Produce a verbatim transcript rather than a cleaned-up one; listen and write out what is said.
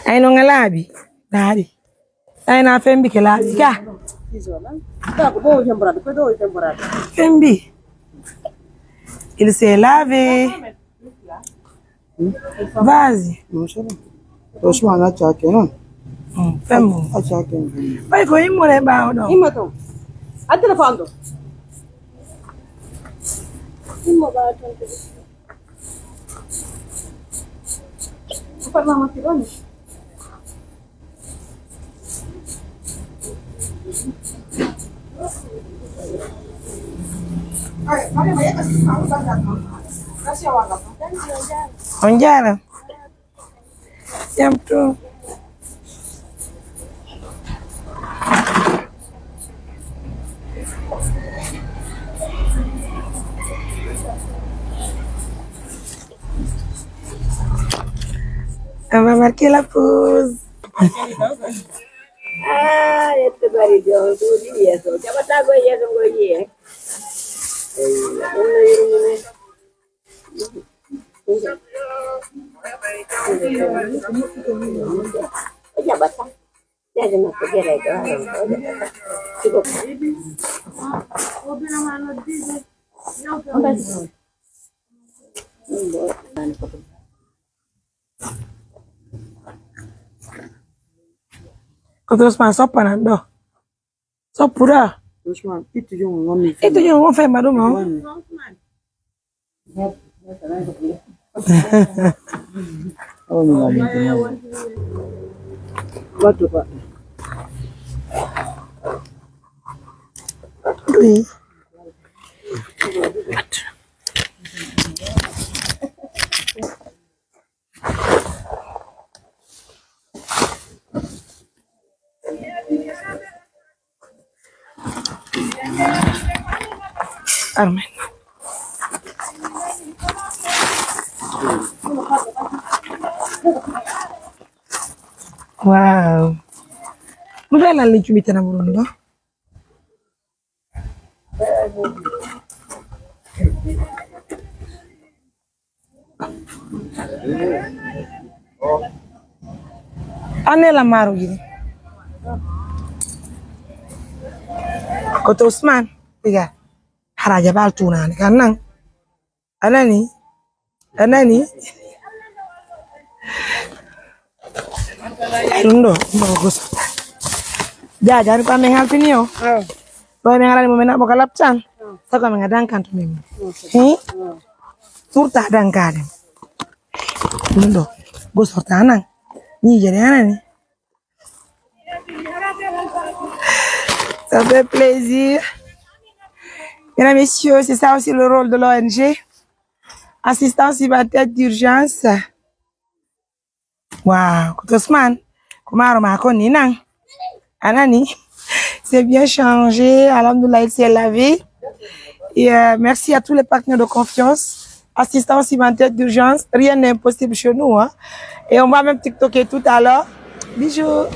Ay non a laaɓi? Laaɓi. Ay na fembi ke laaɓi ga. Fembi. Il s'est lavé. Vas-y. Non, c'est bon. Franchement, on a checké, non? Hmm, fais bon. On a checké. Bay ko immore ɓaawo ɗon. Imma ton. A téléphone ɗon. Imma ɓaawo ton. Ko fat ma makki ɗon. On jaara. Jam to. On va marquer la pause. Ah, yetto bari jo, ɗuuɗi yeeso. Jaɓataa ko yeeso ngo yi'e. Eyyo, ɗum no yurmini. O jaɓataa. Yaade makko geray ɗo, haray ko o jaɓataa. Sigo. Koto Usman soppanan ɗo. Soppuɗa. Usman, ittu jungo ngon mi. Ittu jungo ngon femma ɗum, o. Wonni. Oh, mi ngon mi. Wattu ko. Oui. Armin. Wow. Mu ɓe lan lincumi tana murundi ba? Anne la maru gini. Koto Usman, piga. Haraja bal tunani kan nan. A nanii? A nanii? Ɗum ɗoo, ɗum ɗoo ko gosorta. Jaaja, ko amen halfini o. Ɗo men alani mo men naɓo ka laptan. Sago men a dankanto men. Hi? Surta dankaade. Ɗum ɗoo, gosorta nan. Ñiije ɗe a nanii? Ça fait plaisir. Mesdames, Messieurs, c'est ça aussi le rôle de l'O N G. Assistance humanitaire d'urgence. Wow, koto Usman, ko maaro maa kon ni nan. A nanii? C'est bien changé. Alhamdulillah, il s'est lavé. Et, euh, merci à tous les partenaires de confiance. Assistance humanitaire d'urgence, rien n'est impossible chez nous, hein. Et on va même TikToker tout à l'heure. Bisous.